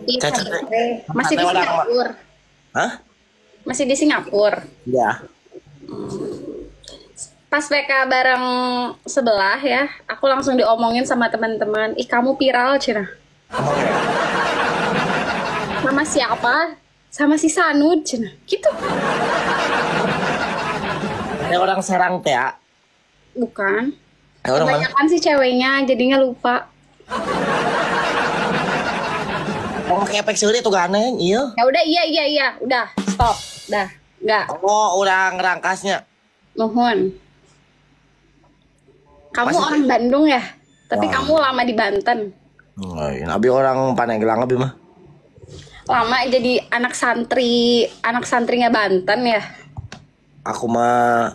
Ih, Caca sabar teh. deh. Masih Teh di orang mah. Singapura. Hah? Masih di Singapura. Ya. Pas PK bareng sebelah ya, aku langsung diomongin sama teman-teman, "Ih, kamu viral, Cina." Sama siapa? Sama si Sanud, Cina. Gitu. Ada orang Serang teh ya. Bukan. Ada orang mana? Kebanyakan sih ceweknya, jadinya lupa. Oh, pakai efek seuri tuh ganeng, iya. Ya udah, iya. Udah, stop. Dah. Enggak. Oh, orang Rangkasnya. Nuhun. Kamu Masih- orang Bandung ya? Tapi Wah. kamu lama di Banten. Lain, abi orang Pandeglang abi mah. Lama jadi anak santri, anak santrinya Banten ya. Aku mah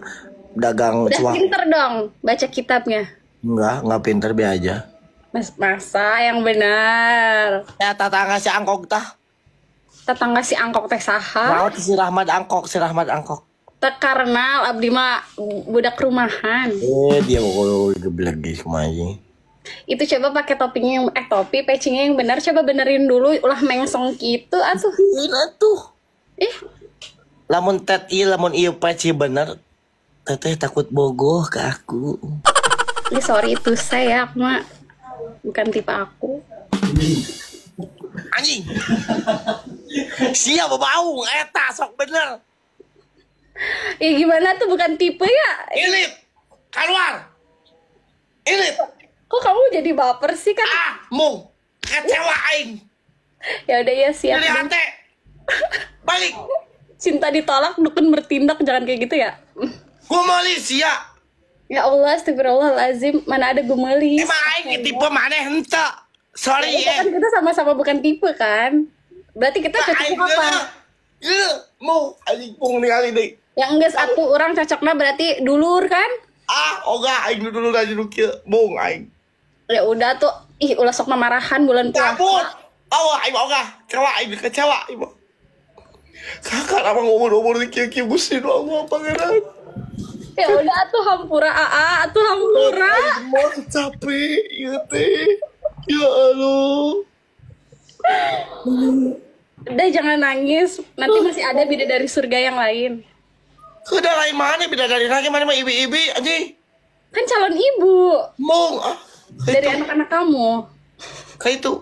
dagang Udah cuang. pinter dong baca kitabnya. Enggak pinter be aja. Mas, masa yang benar. Ya tetangga si Angkok tah. Tetangga si Angkok teh saha? Mau si Rahmat Angkok, si Rahmat Angkok. Teu karena abdi mah budak rumahan. Eh, dia pokoknya geblek guys kumaha anjing. Itu coba pakai topinya yang topi pecinya yang benar, coba benerin dulu, ulah mengsong gitu atuh. Ini tuh. Ih, Lamun tet ieu lamun ieu peci bener. Teteh takut bogoh ke aku. ih, sorry itu saya aku mah bukan tipe aku. Anjing. Sia bau eta sok bener. Ya gimana tuh bukan tipe ya? Ilit. Keluar. Ilit. Kok kamu jadi baper sih kan? Ah, mung. Kecewa aing. Ya udah ya siap. Nyeri hate. Balik. Cinta ditolak, dukun bertindak, jangan kayak gitu ya. Gumeli sia. Ya Allah, astagfirullahalazim, mana ada gumelis. Emang aing tipe maneh henteu. Sorry Itu ya. kan kita sama-sama bukan tipe kan? Berarti kita Aing cocoknya apa? Ieu, mung anjing mung ningali deui. Yang enggak satu orang cocoknya berarti dulur kan? Ah, ogah aing dulu aja nu kieu. Mung aing. Ya udah tuh, ih ulah sok mamarahan bulan puasa. Cabut. Awa aing ogah, kecewa aing kecewa aing. mah. Kakak abang umur-umur di kieu-kieu Gusti nu Allah pangeran. Ya udah tuh hampura aa, atuh hampura. Aing mah capek ieu teh. Ya Allah. Udah jangan nangis, nanti masih ada bidadari surga yang lain. Udah lain mana bidadari lagi mana mah ibi-ibi anjing. Kan calon ibu Mung ah. dari anak-anak kamu. Kayak itu.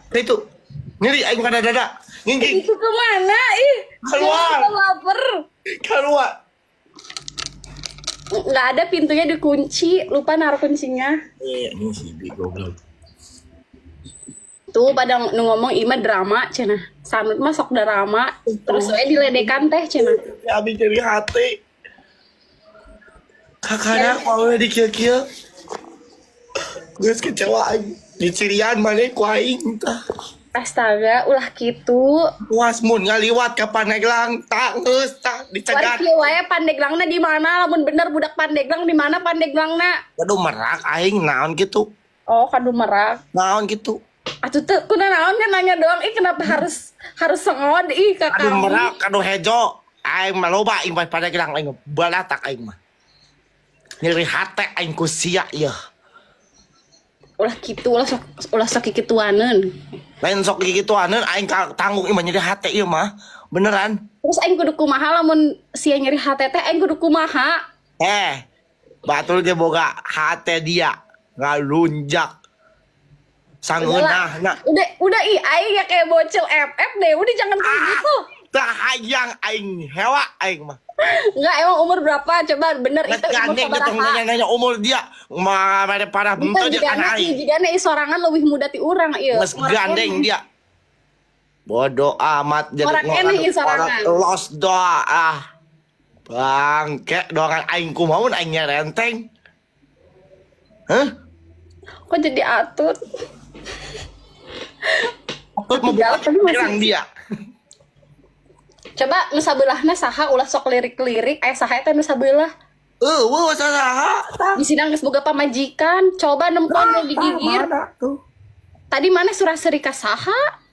Kayak itu. Nyeri aing kada dada. Nginjing. Itu kemana? Ih, Keluar. aku lapar. Keluar. Nggak ada, pintunya dikunci, lupa naruh kuncinya. Iya, ini si ibi goblok. Tuh pada nu ngomong ima drama cenah. Sanut mah sok drama, terus we diledekan teh cenah. Ya abi nyeri hati. Kakaknya kalau di kieu-kieu. Geus kecewa aing. Dicirian maneh ku aing tah. Astaga, ulah kitu. Puas mun ngaliwat ka Pandeglang tah geus tah dicegat. Wari kieu wae Pandeglangna di mana? Lamun bener budak Pandeglang di mana Pandeglangna? Aduh merak aing naon gitu. Oh, kadu merak. Naon gitu. Atuh teu kuna naon kan nanya doang. Ih, kenapa harus sengod ih ka Aduh kamu. merak, aduh hejo. Aing mah loba aing mah Pandeglang aing balatak aing mah. Nyeri hate aing ku sia ieu. Ulah kitu, ulah sok kikituaneun. Lain sok kikituaneun aing tanggung ieu mah nyeri hate ieu mah. Beneran. Terus aing kudu kumaha lamun sia nyeri hate teh aing kudu kumaha? Batur ge boga hate dia ngalunjak. Sangeunahna. Udah ih aing ya kayak bocil FF deh. Udah jangan kayak gitu. Tah hayang aing hewa aing mah. Enggak, emang umur berapa? Coba bener Geus itu umur gandeng sabaraha? getong nanya-nanya umur dia. Mah mere parah Bukan henteu dia kan jigana aing. jigana ih sorangan lebih muda ti urang ieu. Geus gandeng dia. Bodoh amat jadi Orang keneh ieu sorangan. Orang los doa ah. Bangke doangan aing kumaha mun aing nyerenteng. Hah? Kok jadi atut? Atut mau Galak, tapi masih- bilang dia. Coba nu sabelahna saha ulah sok lirik-lirik aya saha eta nu sabelah. Eueuh saha tah. Di sini geus boga pamajikan, coba nempon nu digigir. Mana tuh? Tadi mana surah seri ka saha?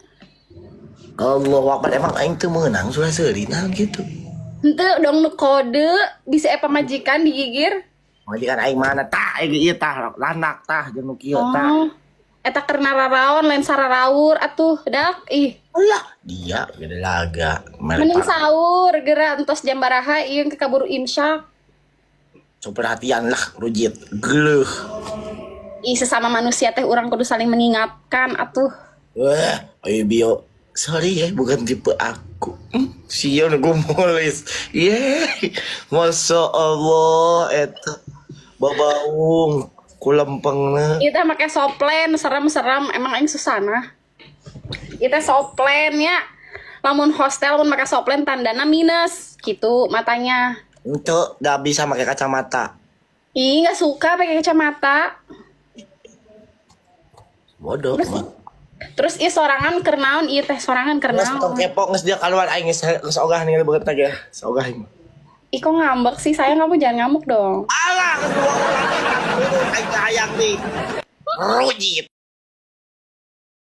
Allah akbar emang aing teu meunang surah seuri naon gitu. Henteu dong nu kode bisa pamajikan digigir. Majikan aing mana tah aing ieu tah lanak tah jeung nu kieu tah. Oh. Eta keur naraon lain sararaur atuh dak ih. Allah, dia gede laga. Mending sahur geura entos jam baraha ieu ke kaburu imsak. So perhatian lah rujit. Geleuh. Ih, sesama manusia teh urang kudu saling mengingatkan atuh. Wah, ayo bio. Sorry ya, bukan tipe aku. Sian gue moles. Yeay. Masya Allah, eta. Babaung, kulempengna. Ieu teh make soplen serem-serem emang aing susana. Ieu teh soplen ya. Lamun hostel lamun make soplen tandana minus gitu matanya. Itu gak bisa pakai kacamata. Ih, nggak suka pakai kacamata. Bodoh. Terus ih sorangan keur naon ieu teh sorangan keur Geus tong naon. kepo geus dia keluar aing geus geus ogah ningali beungeut ge. Geus ogah aing. Ih, kok ngambek sih sayang, kamu jangan ngamuk dong. Alah, geus dua aing hayang nih. Rujit.